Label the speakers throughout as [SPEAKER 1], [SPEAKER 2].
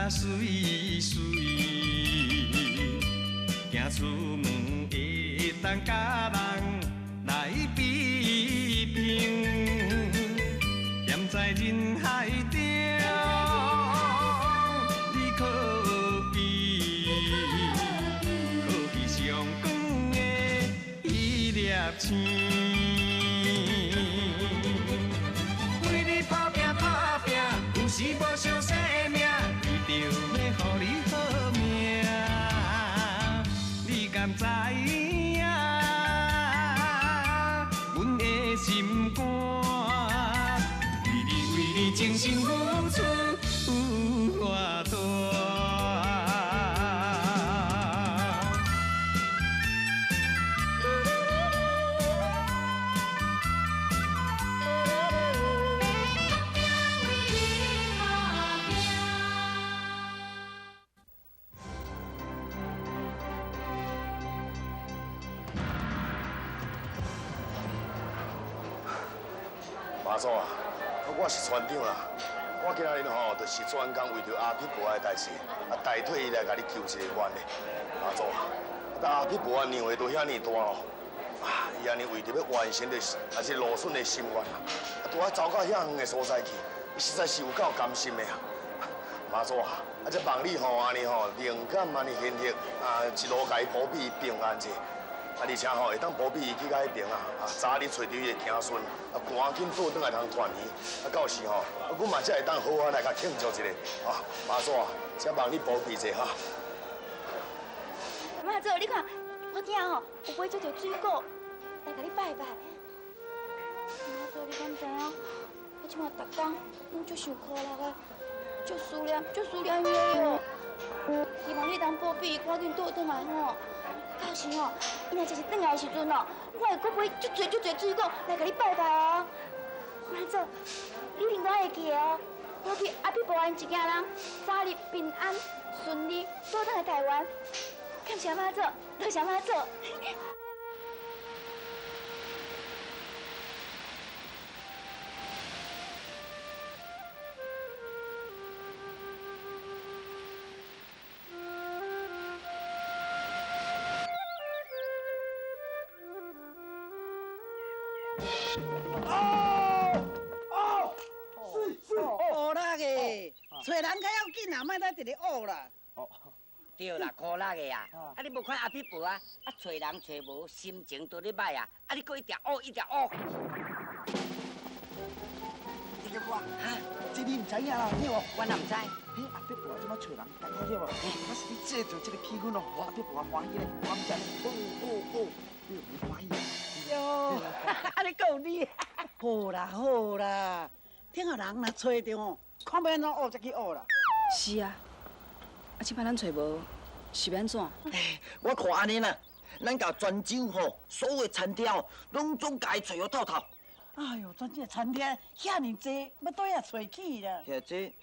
[SPEAKER 1] 甲水水，行出门会当佮人来比拼，踮在人海中，你可比可比上光的彼粒星。为你打拼打拼，有时无相生命，为著欲予你好命，你敢知影？阮的心肝，为你为你真心付出有偌大。
[SPEAKER 2] 妈祖啊，我是船长啦。我今仔日吼，就是专工为著阿匹婆的代志，啊，代替伊来共你求一个愿的。妈祖啊，啊，阿匹婆啊年岁都遐尔大咯，啊，伊按呢为著欲完成的，啊，这鲁迅的心愿啊，啊，拄仔走到遐远的所在去，伊实在是有够甘心的啊。妈祖啊，啊，这望你吼按呢吼，灵感按呢显赫，啊，一路共伊保庇平安者。啊，而且吼会当保庇伊去到彼爿啊，啊，早日揣著伊的子孙，啊，赶紧倒转来通团圆。啊，到时吼，啊，阮嘛才会当好好来共庆祝一下。啊，妈祖啊，才望你保庇者哈。
[SPEAKER 3] 妈祖，你看，我囝吼有买足济水果来共你拜拜。妈祖，你敢知影？我这马逐工拢足受苦力啊，足思念，足思念伊的哦。希望你当保庇伊赶紧倒转来吼。到时吼，伊若真是转来的时阵哦，我会阁买足济足济水果来共你拜拜哦。妈祖，你另外会记得哦，保庇阿匹婆𪜶一家人早日平安顺利倒转来台湾。感谢妈祖，多谢妈祖。
[SPEAKER 4] 苦力的，揣人较要紧啦，莫再伫咧学啦。
[SPEAKER 5] 对啦，苦力的啊！啊，你无看阿匹婆啊？啊，揣人揣无，心情都咧歹啊！啊，你阁一直学，一直学。
[SPEAKER 6] 这个我，哈，这你毋知影啦，对无？
[SPEAKER 5] 我哪毋知？
[SPEAKER 6] 彼阿匹婆这摆揣人，艰苦对无？我是咧制造这个气氛哦，予阿匹婆欢喜咧，我毋知。哦哦哦，你有无欢喜啊？
[SPEAKER 4] 哟，按呢阁有你。好啦好啦，听下人若揣著吼，看欲按怎学才去学啦。
[SPEAKER 7] 是啊，啊，这摆咱揣无，是欲按怎？
[SPEAKER 8] 我看按呢啦，咱共泉州吼所有的餐厅吼，拢总共伊揣予透透。
[SPEAKER 4] 哎哟，泉州的餐厅遐尔济，欲佗遐揣起啦？
[SPEAKER 8] 遐这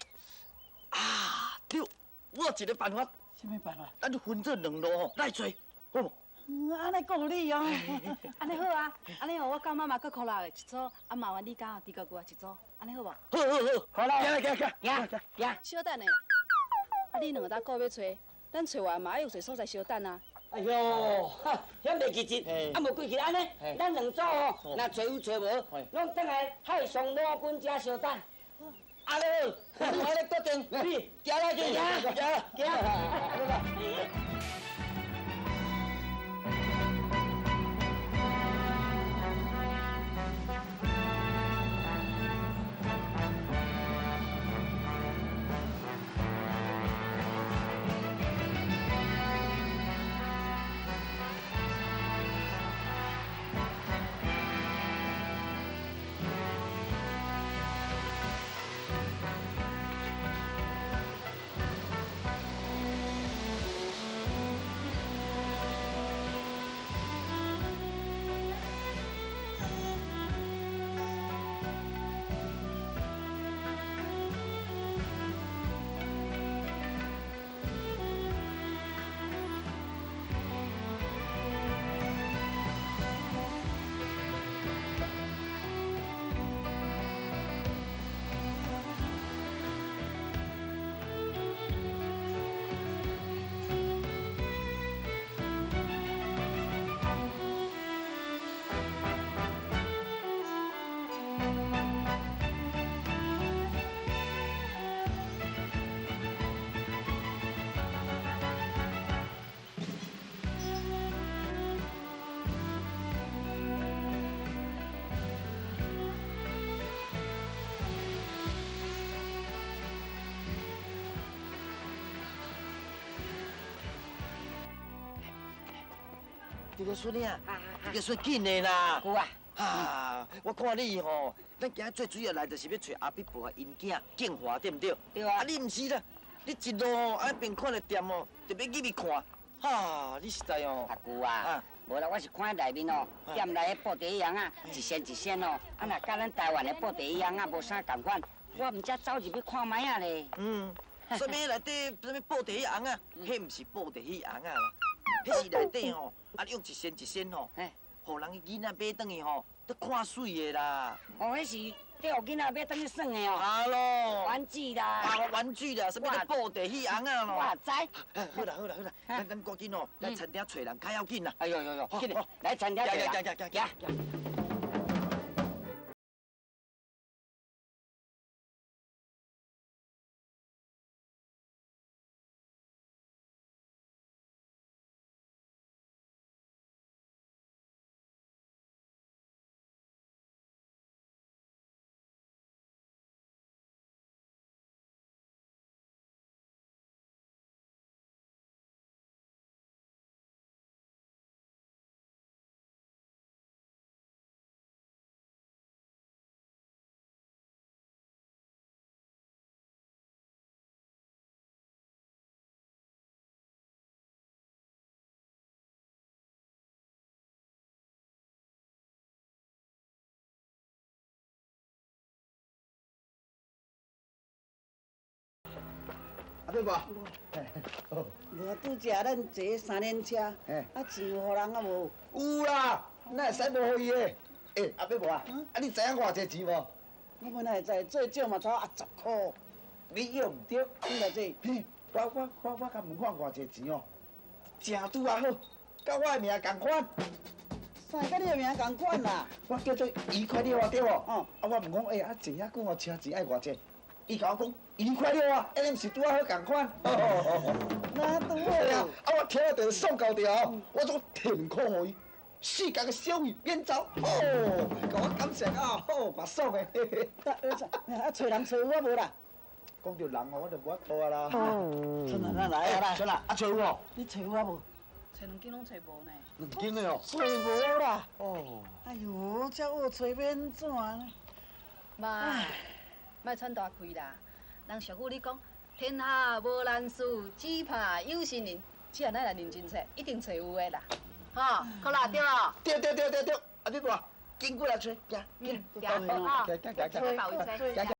[SPEAKER 8] 啊，对，我有一个办法。
[SPEAKER 4] 啥物办法？
[SPEAKER 8] 咱就分做两路吼来揣，好无？
[SPEAKER 4] 按呢阁有理哦。
[SPEAKER 7] 按呢好啊，按呢吼，我佮妈妈佮苦力的一组，啊麻烦你佮猪哥哥一组，按呢好无？
[SPEAKER 8] 好好好，
[SPEAKER 5] 好啦，
[SPEAKER 8] 行行行
[SPEAKER 5] 行行。
[SPEAKER 7] 小等下啦，啊你两个搭顾欲揣，咱揣完嘛爱有一个所在相等啊。
[SPEAKER 5] 哎哟，遐袂记得，啊无过去按呢，咱两组吼，若揣有揣无，拢转来海上老君遮相等。
[SPEAKER 8] 按呢好，按呢决定，你行来去，行
[SPEAKER 5] 行。
[SPEAKER 1] 行。
[SPEAKER 8] 诸葛孙啊，诸葛孙紧的啦。
[SPEAKER 5] 有啊。
[SPEAKER 8] 啊，我看你吼，咱今日最主要来就是欲揣阿碧婆的𪜶囝敬华，对毋对？
[SPEAKER 5] 对啊。
[SPEAKER 8] 啊，你毋是啦，你一路吼，啊边看著店哦，就欲入去看，哈，你实在哦。
[SPEAKER 5] 阿舅啊，无啦，我是看内面哦，店内的布袋戏仔，一仙一仙哦，啊若佮咱台湾的布袋戏仔无啥仝款，我毋才走入去看觅仔咧。
[SPEAKER 8] 嗯，啥物内底啥物布袋戏尪仔，彼毋是布袋戏尪仔啦，彼是内底吼，啊用一仙一仙吼，予人囡仔买转去吼。都看媠的啦！
[SPEAKER 5] 哦，彼是缀予囡仔买转去耍的哦。
[SPEAKER 8] 啊咯，
[SPEAKER 5] 玩具啦。
[SPEAKER 8] 啊，玩具啦，啥物布袋戏尪仔咯。
[SPEAKER 5] 我知。
[SPEAKER 8] 好啦好啦好啦，咱赶紧哦，来餐厅揣人较要紧啦。
[SPEAKER 5] 哎哟哟哟，紧来餐厅揣人。
[SPEAKER 8] 行行行行行。
[SPEAKER 6] 阿伯无？
[SPEAKER 4] 无啊，拄才咱坐三轮车，啊钱有予人啊无？
[SPEAKER 6] 有啦，哪会使无予伊的？欸，阿伯无啊？啊，你知影偌济钱无？
[SPEAKER 4] 我本来会知，最少嘛差10箍。
[SPEAKER 6] 你约毋对，
[SPEAKER 4] 你偌济？
[SPEAKER 6] 嘿，我共问看偌济钱哦，诚拄仔好，佮我的名仝款。
[SPEAKER 4] 啥佮你的名仝款啦？
[SPEAKER 6] 我叫做愉快乐啊，对无？哦。啊，我问讲，欸，啊坐遐久哦，车钱爱偌济？伊共我讲，愉快乐啊，按呢毋是拄仔好仝款。
[SPEAKER 4] 哪拄好？
[SPEAKER 6] 啊，我听了就爽到著，我总提2箍予伊，4角个小费免走，哦，共我感谢啊，好，偌爽的。
[SPEAKER 4] 啊，揣人揣有啊无啦？
[SPEAKER 6] 讲著人哦，我就无法度啊啦。
[SPEAKER 4] 春啊，咱来啊啦。
[SPEAKER 6] 春啊，啊揣有无？
[SPEAKER 4] 你揣有啊无？
[SPEAKER 7] 揣两间拢揣无呢。
[SPEAKER 6] 两间的哦。
[SPEAKER 4] 揣无啦。
[SPEAKER 6] 哦。
[SPEAKER 4] 哎哟，这学揣欲按怎呢？
[SPEAKER 7] 妈。莫喘大气啦！人俗语咧讲，天下无难事，只怕有心人。只要咱来认真揣，一定揣有的啦！吼，好啦，对无？
[SPEAKER 6] 对对对对对，阿伯母，紧过来揣，行，
[SPEAKER 7] 行，行，
[SPEAKER 6] 行，行，行，行。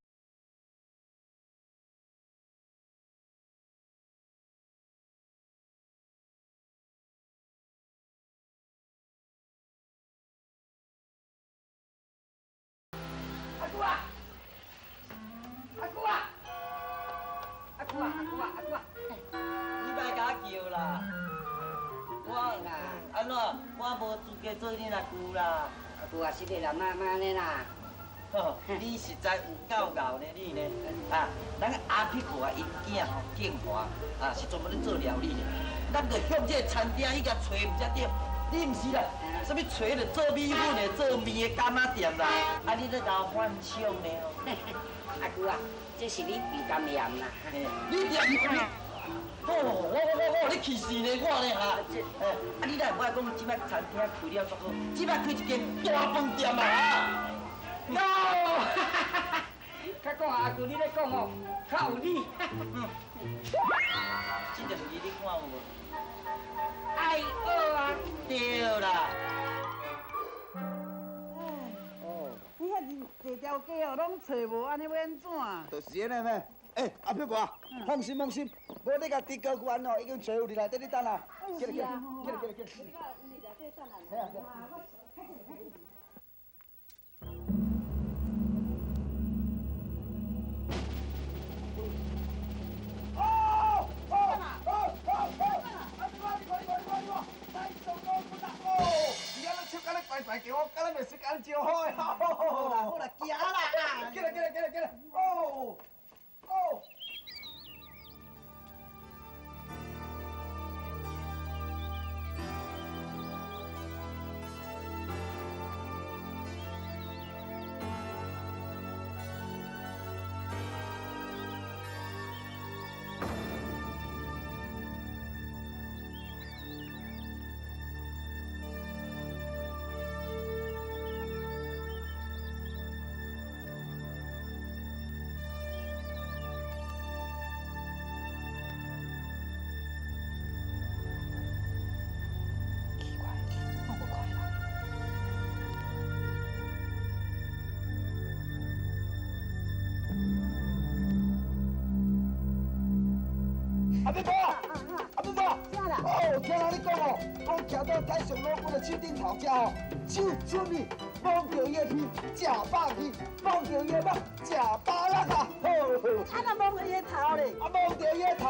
[SPEAKER 5] 阿姑啊！阿姑啊！阿姑啊！阿姑啊！阿姑啊！
[SPEAKER 8] 你莫共我叫啦！我按怎？我无资格做恁阿舅啦。
[SPEAKER 5] 阿舅啊，实在啦，莫莫按呢啦。
[SPEAKER 8] 吼，你实在有够𠢕呢，你呢？啊，咱阿匹婆啊，𪜶囝吼敬华啊，是专门咧做料理的。咱就向这个餐厅去共揣毋才对。你毋是啦，啥物揣著做米粉的、做面的柑仔店啦，啊，你咧老幻想呢吼。
[SPEAKER 5] 阿舅啊，这是你比较严啦。
[SPEAKER 8] 你念你，哦，我，你气死呢我呢哈！哎，啊你哪会无爱讲，这摆餐厅开了足好，这摆开一间大饭店啊！
[SPEAKER 5] 哟，较讲阿舅你咧讲哦，较有理。
[SPEAKER 8] 这条鱼你看有无？
[SPEAKER 5] 爱学啊！
[SPEAKER 8] 对啦。
[SPEAKER 4] 你遐济条街哦，拢揣无，按呢欲按怎？
[SPEAKER 6] 就是按呢咩？欸，阿伯母，放心放心，无你共猪高悬哦，已经揣有伫内底咧等啦。起来起来起来起来起来。哦哦哦哦哦！阿伯母，你看你看你看你看，太爽了，不啦哦！你安尼笑，安尼排排叫我，敢若袂使安真好的。
[SPEAKER 4] 好啦好啦，行啦！
[SPEAKER 6] 起来起来起来起来！哦哦。阿伯阿伯，哦，听人咧讲哦，讲徛到太上老君的手顶头遮哦，手出去摸著伊的鼻，食饱去；摸著伊的目，食饱力啊！好，
[SPEAKER 4] 啊，若摸著伊的头咧？
[SPEAKER 6] 啊，摸著伊的头啊！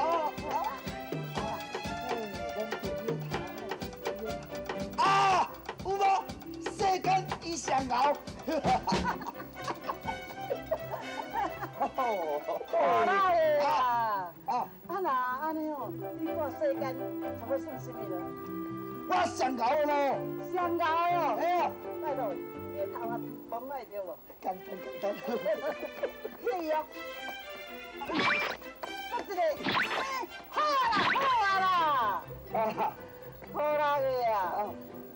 [SPEAKER 6] 摸著伊的头，啊，有无？世间伊上𠢕。
[SPEAKER 4] 好啦啊！啊，若按呢哦，你看世间差不多算啥物了？
[SPEAKER 6] 我上𠢕的咯。
[SPEAKER 4] 上𠢕哦。
[SPEAKER 6] 哎呀，
[SPEAKER 4] 拜托，你的头啊摸会著无？
[SPEAKER 6] 简单简单。
[SPEAKER 4] 哎呀，这一个，好啦好啊啦，好啦个啊！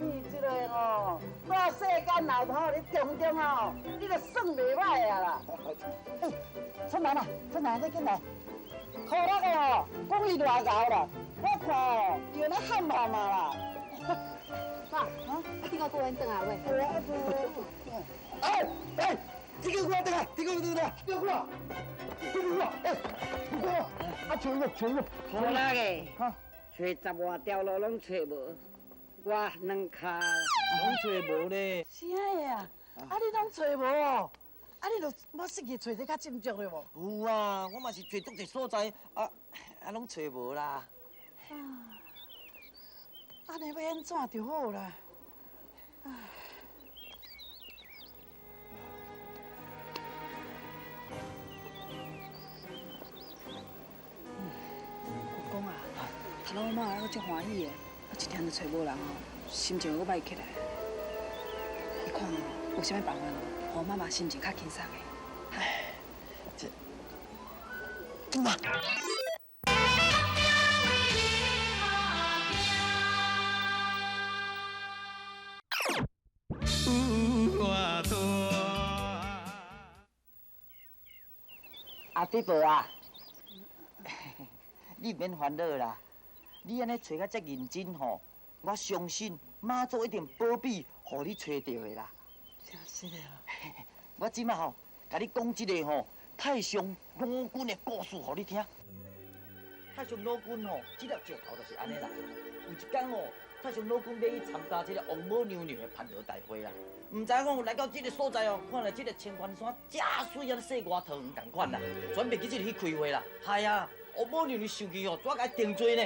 [SPEAKER 4] 你这个哦，在世间内头，你中中哦，你就算袂歹啊啦。春兰啊，春兰，你紧来。可乐的哦，讲伊偌𠢕啦，我看哦，伊有咧喊妈妈啦。
[SPEAKER 7] 爸，啊，你个过缘转来喂？
[SPEAKER 6] 哎哎，这个我转来，这个我转来，这个我，这个我，哎，这个啊，找我找我。
[SPEAKER 5] 好啦个，找十外条路拢找无，我软跤
[SPEAKER 8] 拢找无咧。
[SPEAKER 4] 啥个啊？啊，你拢找无哦？啊，你就无失去找这较斟酌的无？
[SPEAKER 8] 有啊，我嘛是找足济所在，啊啊，拢找无啦。
[SPEAKER 4] 啊，按呢欲按怎就好啦？啊。
[SPEAKER 7] 我讲啊，头老妈我足欢喜的，啊一天都揣无人哦，心情阁歹起来。你看哦，有啥物办法哦，予妈妈心情较轻松的？
[SPEAKER 8] 唉，这，妈。阿弟婆啊，你毋免烦恼啦，你按呢揣甲遮认真吼，我相信妈祖一定保庇，予你揣著的啦。
[SPEAKER 4] 真是的哦。
[SPEAKER 8] 我这摆吼，共你讲这个吼太上老君的故事，予你听。太上老君吼，这粒石头就是按呢啦。有一天吼，太上老君欲去参加这个王母娘娘的蟠桃大会啦。毋知讲来到这个所在哦，看著这个清源山遮媠啊，世外桃源仝款啦，全袂记这个去开会啦。系啊，王母娘娘生气哦，怎共伊定罪呢？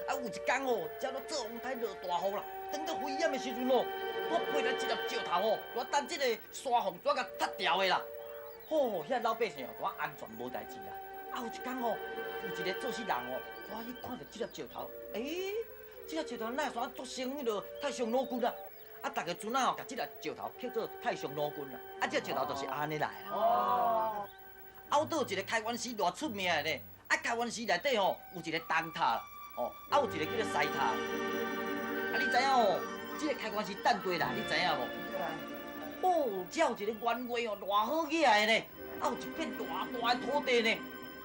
[SPEAKER 8] 啊，有一天哦，遮咧做风台落大雨啦，当到危险的时阵哦，拄飞来一粒石头哦，拄等这个山洪怎共塌掉的啦。吼，遐老百姓哦，怎安全无代志啦。啊，有一天哦，有一个做事人哦，怎去看著这粒石头，欸，这粒石头哪会煞做成彼个太上老君啊？啊，逐个阵仔哦，共这粒石头叫做太上老君啦。啊，这石头就是按呢来啦。哦。后岛有一个开元寺偌出名的呢。啊，开元寺内底吼有一个东塔，哦，啊有一个叫做西塔。啊，你知影吼？这个开元寺等地啦，你知影无？哦，遮有一个圆月哦，偌好起来的呢。啊，有一片偌大的土地呢。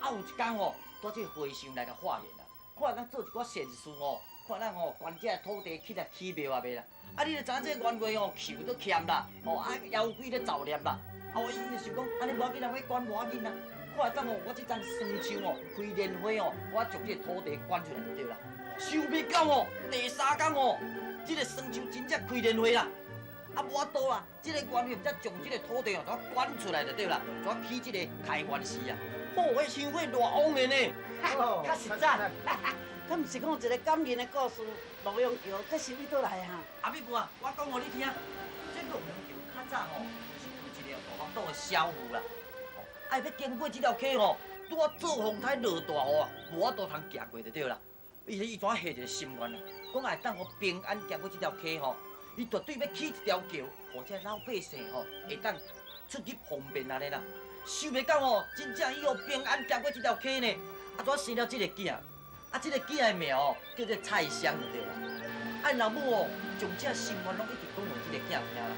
[SPEAKER 8] 啊，有一工吼，拄这个和尚来共化缘啦，看咱做一寡善事吼，看咱吼捐这个土地起来起庙啊袂啦。啊，你就知影这个圆月吼，寿都欠啦，吼啊妖鬼咧造孽啦。啊，我伊就想讲，按呢无要紧啦，欲捐无要紧啦。看当吼，我这丛桑树吼，开莲花吼，我将这个土地捐出来就对啦。想袂到吼，第三工吼，这个桑树真正开莲花啦。啊，无法度啦，这个圆月才将这个土地吼，怎捐出来就对啦，怎起这个开元寺啊。吼，彼香火偌旺的呢，
[SPEAKER 4] 较实在。敢毋是讲一个感人的故事，洛阳桥，这是为佗来哈？
[SPEAKER 8] 阿美婆啊，我讲予你听，这洛阳桥较早吼，是有一个大腹肚的小妇啦，吼，啊，欲经过这条溪吼，拄仔做风台落大雨啊，无法度通行过就对啦。伊怎下一个心愿啊？讲会当予平安行过这条溪吼，伊绝对欲起一条桥，予这老百姓吼会当出入方便按呢啦。想袂到吼，真正伊予平安行过这条溪呢，啊，怎生了这个囝？啊，这个囝的名哦，叫做蔡襄就对啦。啊，老母哦，将这心愿拢一直讲予这个囝听啦。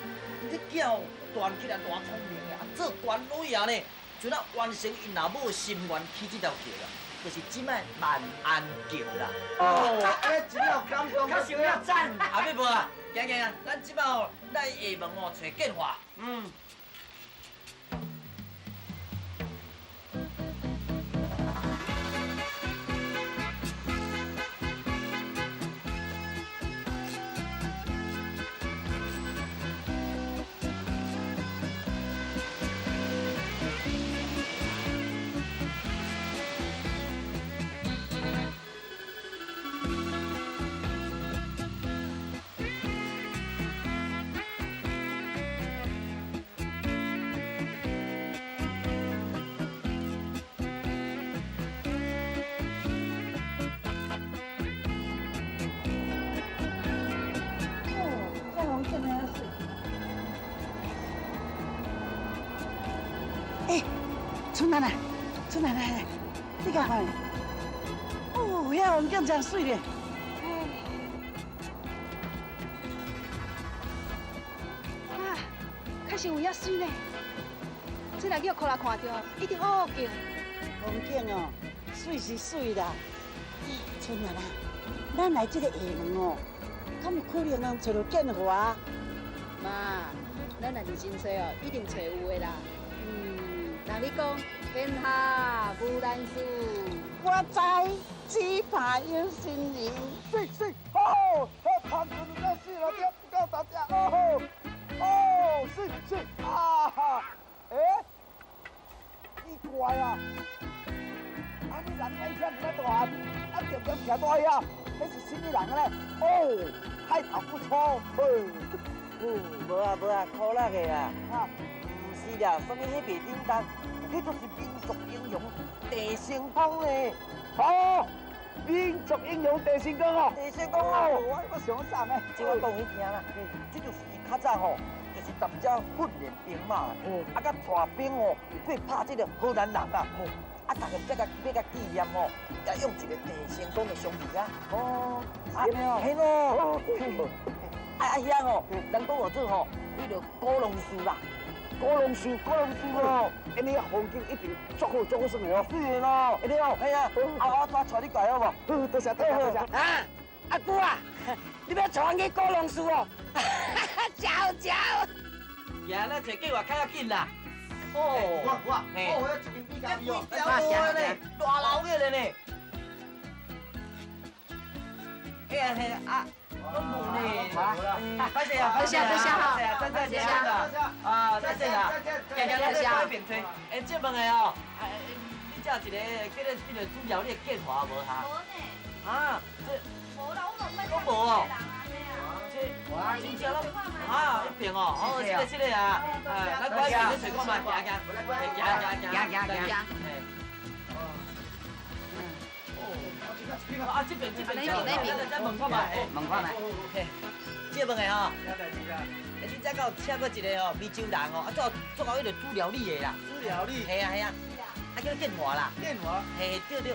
[SPEAKER 8] 这囝哦，大汉起来偌聪明的，啊，做官老爷呢，就那完成𪜶老母的心愿，起这条桥啦，就是这摆万安桥啦。
[SPEAKER 6] 哦，欸，真有感动，
[SPEAKER 8] 较想要赞。阿妹婆啊，行行啊，咱这摆哦，来下门哦，揣建华。嗯。
[SPEAKER 4] 欸，春兰啊，春兰来来，你看看，哦，遐风景真媠咧。
[SPEAKER 7] 啊，确实有影媠呢。这若叫苦力看著，一定嗷嗷叫。
[SPEAKER 4] 风景哦，媠是媠啦。春兰啊，咱来这个厦门哦，敢有可能能揣著建华？
[SPEAKER 7] 妈，咱若认真揣哦，一定揣有的啦。嗯，人你讲天下无难事，
[SPEAKER 4] 我知，只怕有心人。
[SPEAKER 6] 是是，好，好，团团够死了，对，够大家，哦，哦，是是，啊哈，欸，奇怪啊，啊你人来遐尔大汉，啊点点徛在遐，彼是啥物人咧？哦，派头不错，嘿。
[SPEAKER 8] 无啊无啊，苦力的啦，哈，毋是啦，啥物彼袂叮当，彼就是民族英雄郑成功咧。
[SPEAKER 6] 好，民族英雄郑成功哦，
[SPEAKER 8] 郑成功哦，
[SPEAKER 6] 我想啥呢？
[SPEAKER 8] 这我讲你听啦，这就是伊较早吼，就是踮遮训练兵马，啊，佮带兵哦，去拍这个荷兰人啊，啊，逐个才共欲共纪念吼，也用一个郑成功的相片啊。
[SPEAKER 6] 哦，
[SPEAKER 8] 是哦，嘿咯。啊遐吼，人讲话做吼，彼个古龙树啦，
[SPEAKER 6] 古龙树，古龙树哦，因遐风景一定足好足好耍的哦。
[SPEAKER 8] 是的咯，一定哦，嘿啊，啊我带你过好无？
[SPEAKER 6] 好，多谢多谢多谢。
[SPEAKER 5] 啊，阿姑啊，你欲带阮去古龙树哦？走走。
[SPEAKER 8] 行，咱坐计划较要紧啦。哦，
[SPEAKER 6] 我我，哦，遐一间比较哦，
[SPEAKER 8] 这几条路呢，大楼个呢。嘿啊嘿啊。拢无呢，歹势啊，歹势啊，歹势啊，再见啊，再见啊，行行，咱过边吹。哎，这问的哦，你这一个叫做这个主料理的建华无哈？
[SPEAKER 3] 无呢。
[SPEAKER 8] 啊，这
[SPEAKER 3] 无啦，我嘛毋捌
[SPEAKER 8] 拢无哦。这，真正拢啊，一边哦，哦，这个这个啊，哎，咱过一边去揣看觅，行行，行行行行行。啊，这边这边，咱咱问看觅，
[SPEAKER 5] 问看觅。
[SPEAKER 8] 这问的吼，欸，你这敢有请过一个吼湄洲人吼，啊做做𠢕彼个煮料理的啦。
[SPEAKER 6] 煮料理。
[SPEAKER 8] 嘿啊嘿啊，啊叫建华啦。
[SPEAKER 6] 建华。
[SPEAKER 8] 嘿，对对。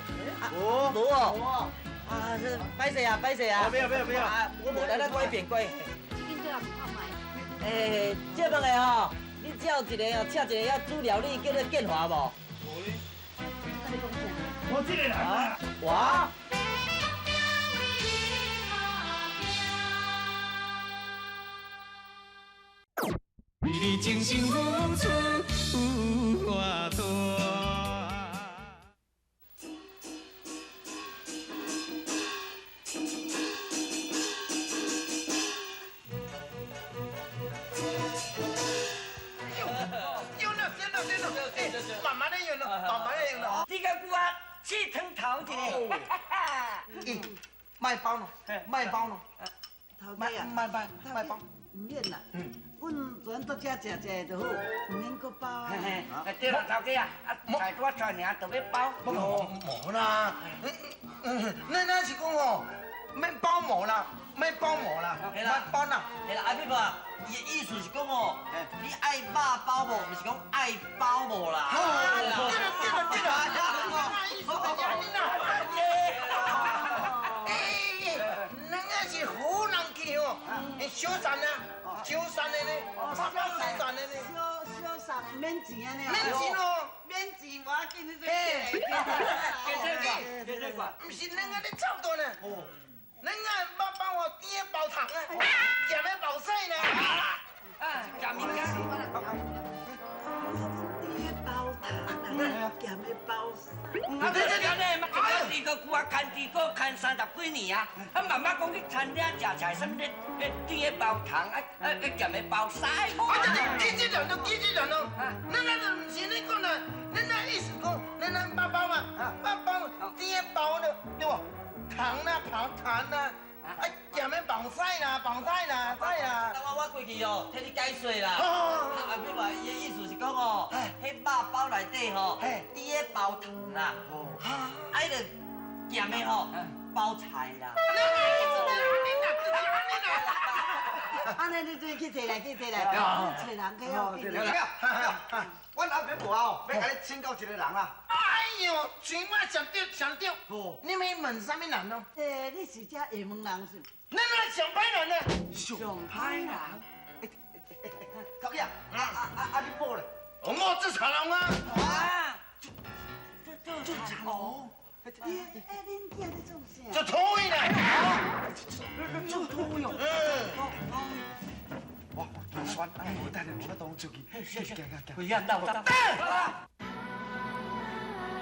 [SPEAKER 6] 无。
[SPEAKER 8] 无哦。啊，是歹势啊，歹势啊。
[SPEAKER 6] 没有没有没有。
[SPEAKER 8] 啊，我无来，咱过一边过。
[SPEAKER 7] 这间过来问看觅。
[SPEAKER 8] 欸，这问的吼，你这有一个哦，请一个遐煮料理叫做建华无？
[SPEAKER 6] 无咧。我这个人啊。
[SPEAKER 8] 我。
[SPEAKER 1] 为你精心付出有偌大。
[SPEAKER 6] 用了，用了，用了，慢慢的用了，慢慢的用了。
[SPEAKER 5] 这个久啊，气汤头一个。
[SPEAKER 6] 咦，卖包咯，卖包咯，
[SPEAKER 4] 卖
[SPEAKER 6] 卖卖卖包。
[SPEAKER 4] 毋免啦，阮昨阵到遮食食就好，毋免阁包啊。
[SPEAKER 5] 对啦，头家啊，啊菜拄仔出尔，就欲包。
[SPEAKER 6] 无无啦，咱是讲吼，免包膜啦，免包膜啦，免包啦。
[SPEAKER 8] 嘿啦，阿美婆，伊的意思是讲哦，你爱肉包无，毋是讲爱包无啦。
[SPEAKER 6] 对啦对啦对啦，意思就是按呢啦。哎，咱那是湖南去哦，小散啊。小散的呢，小散的呢，
[SPEAKER 4] 小散免钱安呢？
[SPEAKER 6] 免钱哦，
[SPEAKER 4] 免钱无要紧，你这。
[SPEAKER 8] 别这管，
[SPEAKER 6] 毋是咱安呢臭多呢。哦，咱爱肉包哦，甜的包糖啊，咸的包屎呢。
[SPEAKER 5] 啊，咸物件。
[SPEAKER 4] 甜的包糖啊，咸的包屎。
[SPEAKER 5] 啊，这这呢，一个地锅啊，牵地锅牵30几年啊，啊，妈妈讲去餐厅食菜，啥物咧？甜的包糖，啊啊，咸的包屎。
[SPEAKER 6] 啊，这这机器人咯，机器人咯，咱那就毋是咧讲啦，咱那意思讲，咱那肉包嘛，肉包甜的包了，对无？糖啦，糖糖啦，啊，咸的包屎啦，包屎啦，屎啦。
[SPEAKER 8] 我过去哦，替你解说啦。阿美婆，伊的意思是讲哦，彼肉包内底吼，甜的包糖啦，啊，彼个咸的吼包菜啦。
[SPEAKER 6] 那个意思就是按呢啦，就是按呢啦。
[SPEAKER 4] 按呢你去提來，去提來，揣人去哦。
[SPEAKER 6] 對對。阮阿伯哦，欲共你請教一个人啦。
[SPEAKER 9] 哎喲，嘴巴上對上對。哦，你們問啥物人哦？
[SPEAKER 4] 欸，你是這下門人是？
[SPEAKER 9] 咱那上歹人呢？
[SPEAKER 4] 上歹人。
[SPEAKER 6] 頭家，啊啊啊！你某咧？
[SPEAKER 9] 我做田籠啊。
[SPEAKER 4] 啊，做田籠。欸，恁囝咧做啥？
[SPEAKER 9] 做土匪啦。
[SPEAKER 6] 做土匪哦。嗯。哇，酸，哎，我等下我當出去。行行行。
[SPEAKER 8] 回啊，到到。